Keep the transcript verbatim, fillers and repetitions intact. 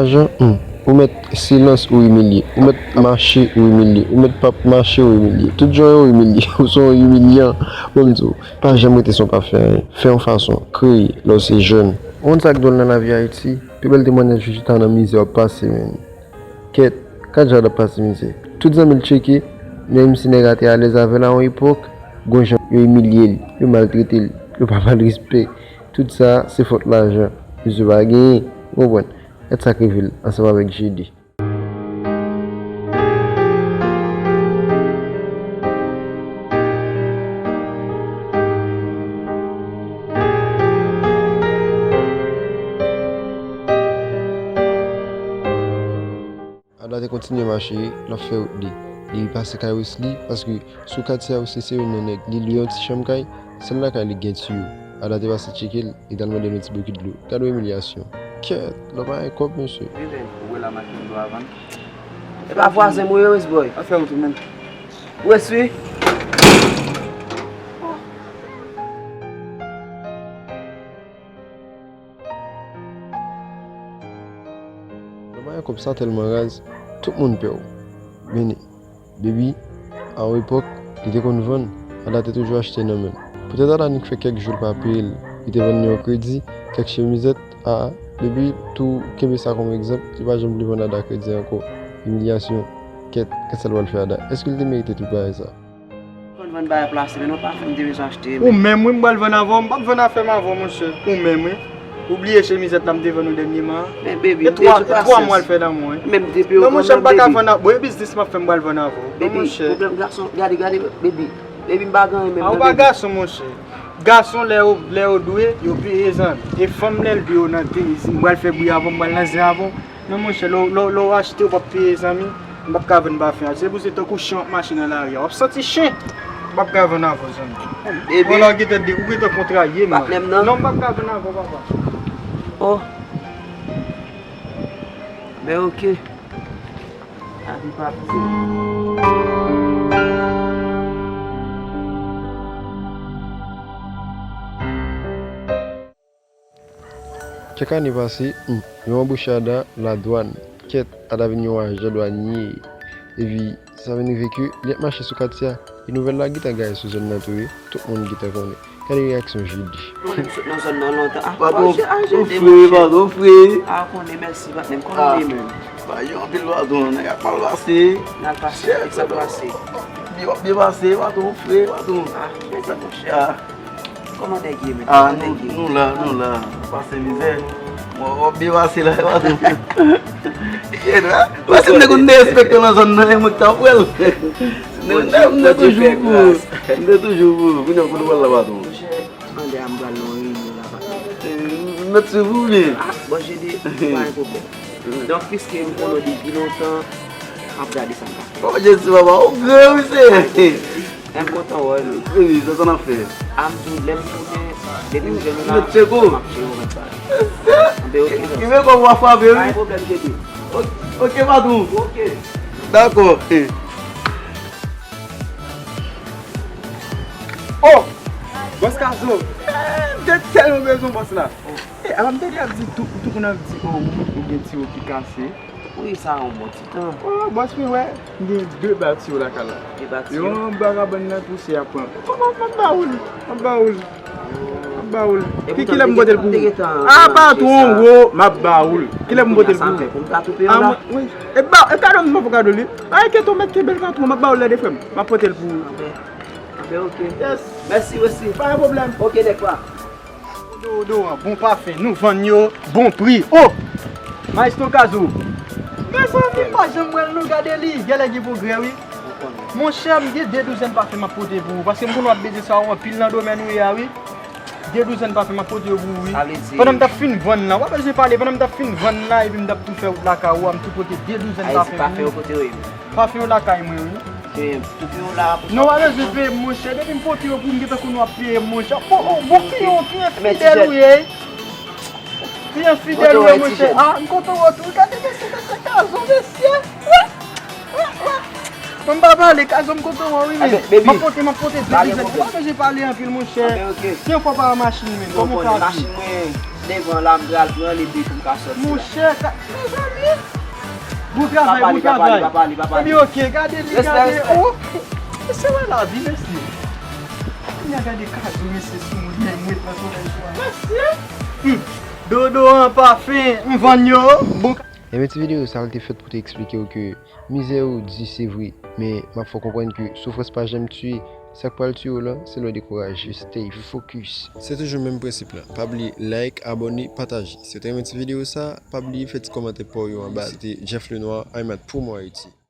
Jan, hmm, ou mèt silans ou imilye, ou mèt mache ou imilye, ou mèt p ap mache ou imilye. Tout jan yo imilye, ou se yon imilyan. Bon, m di w, pa janm rete san w pa fè anyen. Fè yon fason, kreye, lè w se jèn. Ou konn sa k dwòl nan lavi Ayiti? Pi bèl temwayaj ou chita nan mizè w ap pase, menn. Kèt, Kadjad ap pase mizè. Tout zanmi l tcheke, menm si nèg a te alèz avè l a yon epòk, gon jan yo imilye l, yo maltrete l, yo pa ba l respè. Tout sa, se fòt lajan. Misye pa genyen, ou konprann? Gad sa k rive l ansanm avèk J D. Ada te kontinye mache, l ap fè wout li. Li pase kay Wesley, paske sou katye a Wesley se youn nan nèg. Li lwe yon ti chanm kay, sèl lakay li gen tiyo. Ada te pase tcheke l, li t al mande l yon ti bokit dlo. Gade yon imilyasyon. Kèt, lòt pa gen kòb, mesye. Wi, men, ou wè la machin dlo a vann. E pa vwazen mwen ye, Wes Boy. Afè ou tou, menn. Wes, wi. Lè w pa gen kòb sa tèlman raz, tout moun pè w. Beni, Baby, a yon epòk, li te konn vann, Ada te toujou achte nan men l. Poutèt Ada annik fè kèk jou l pa peye l, li te vann li yon kredi, kèk chemizèt, a, Baby tou kenbe sa kòm egzanp, li pa janm vle vann Ada kredi ankò. Imilyasyon, kèt, kèt sa l pral fè Ada? Èske l te merite tout bagay sa? Konn vann bagay plase, men non pa fè m te bezwen achte, men. Ou menm, wi, m pral vann avè w, m p ap vann afè m avè w, monchè. Ou menm, wi. Ou bliye chemizèt la m te vann ou dènyèman an? Men, baby, e twa, e twa mwa l fè nan mwen. Menm depi yo. Non, monchè, m pa ka vann avè w. Bon, e biznis m ap fè, m pral vann avè w. Non, monchè. Baby, pwoblèm gason, gade, gade, baby. Baby, m pa gen anyen menm. A, ou pa gason, monchè. Gason, lè yo, lè yo dwe, yo peye, zanmi. E fanm, lè l dwe, yo nan teyizin. M pral fè bri avè w, m pral nan zen avè w. Non, monchè, lè w, lè w, lè w achte, w p ap peye, zanmi. M p ap ka vann pafen an. Se pou se tankou chen w ap mache nan lari a. W ap santi chen. M p ap ka vann avè w, zanmi. Baby. Bon, la, w gentan de, ou gentan kontraye, man. Patnè m nan. Non, m p ap ka vann avè w, papa. Oh. Ben, oke. Abi pa piti. Kèk ane pase, hmm, yo anboche Ada ladwàn. Kèt, Ada vin yon ajan dwanye. Epi, sa vin rive ke li ap mache sou katye a, e nouvèl la gentan gaye sou zòn nan tou, wi. Tout moun gentan konnen. Gade reyaksyon J D. Konnen m sot nan zòn nan lontan. Ah, patwon, patwon, ou fre, patwon, ou fre. Ah, konnen, mèsi, patnè m. Kòman w ye menm? Ba, yo anpil, patwon, nèg ap mal pase. Mal pase, kisa k pase? Yo ap byen pase, patwon, ou fre, patwon. Ah, mèsi, monchè. Ah. Kòman nèg ye menm? Ah, nou, nou la, nou la. Pase mizè. Bon, w ap byen pase la, patwon. Pase m te konn derespekte w nan zòn nan, e mwen ki t ap wè l. M te, m te toujou pou ou. M te toujou pou ou. Kounye a, kote w pral la, patwon? Monchè, tande a, m pral nan yon reyinyon la, patwon. Eh, m mèt swiv ou byen? Ah, bon, J D, pa gen pwoblèm. Donk, piske m konnen w depi lontan, m ap gade sa m ka fè. Oh, Jezi, papa, ou gran, wi, se. M kontan wè nou. Wi, wi, sa, sa n ap fè. A m tou, lè m tounen, depi m jwenn ou la, m ap tcheke w, mèt ba. Anben, oke, ki men kòb w ap frape, wi. Pa gen pwoblèm, J D. O-, oke, patwon. Oke. Dakò. Oh! Bòs Kazo! Eh, m te tèlman bezwen bòs la. Eh, apa m tande y ap di, tout, tout moun ap di, oh, ou, ou gen tiyo ki kase. Wi, sa yon bon ti tan. Oh, bòs, mwen wè, m gen de ba tiyo lakay la. De ba tiyo? Yo anba kabann nan tou, se y ap pran. M ap, m ap ba ou l, m ap ba ou l. M ap ba ou l. Ki, kilè m pote l pou ou? Ah, patwon, wo, m ap ba ou l. Kilè m pote l pou ou? Pou m ta toupe yo la? Ah, wi. E ba, e kado m poko kado li. Ay, kèt ou mèt kenbe l, patwon, m ap ba ou l lè de frè m. M ap pote l pou ou. Anben, anben, oke. Yes. Mèsi, mèsi. Pa gen pwoblèm. Oke, nèg pa. Deodoran, bon pafen, nou vann yo, bon pri. Oh! Maestro Kazo. Mezanmi, pa janm wè l non, gade li, genlè gen pwogrè, wi. Monchè, m gen de douzèn pafen m ap pote pou ou, paske m konnen w ap bezwen sa yo anpil nan domèn ou ye a, wi. De douzèn pafen m ap pote yo pou ou, wi. Sa vle di? Pandan m t ap fin vann la, w pa bezwen pale, pandan m t ap fin vann la, epi m t ap tou fè wout lakay ou a, m tou pote de douzèn pafen pou ou. Pafen yo kote yo ye? Pafen yo lakay mwen, wi. Peye m. Tou peye w la pou sa. Non, w pa bezwen peye m, monchè. Depi m pote yo pou m, gentan konnen w ap peye m, monchè. Bon, oh, bon, kliyan, kliyan fidèl ou ye. Kliyan fidèl ou ye, monchè. Ah, m kontan wè w tou. Gade mesye, mesye Kazo, mesye. Wè, wè, wè. M pa pale, kazò m kontan wè w wi, men. M ap pote, m ap pote de vizèt. Ou pa bezwen pale anpil, monchè. Se yon fwa pa machin, men. Kòman w ka viv? Machin mwen devan la, m pral pran li epi pou m ka sòti la. Monchè, mezanmi. Bon travay, bon travay. Ebyen, oke, gade li, gade. Oh, mesye, wè lavi, mesye. Kounya gade kado, mesye, sou moun, men mwen pran solèy sou a. Mesye. Dodo an pafen, m vann yo. Bon. Ebyen, ti videyo sa a, l te fèt pou te eksplike w ke mizè ou di se vre, men m ap fè w konprann ke soufrans pa janm tiye. Sa k pral tiye w lan, se lè w dekouraje. Stay focus. Se toujou menm prensip lan. Pa bliye like, abòne, pataje. Si w te renmen ti videyo sa a, pa bliye fè ti kòmantè pa w yo anba. Se te Jeff Lenoir, I'm at Promo Haiti.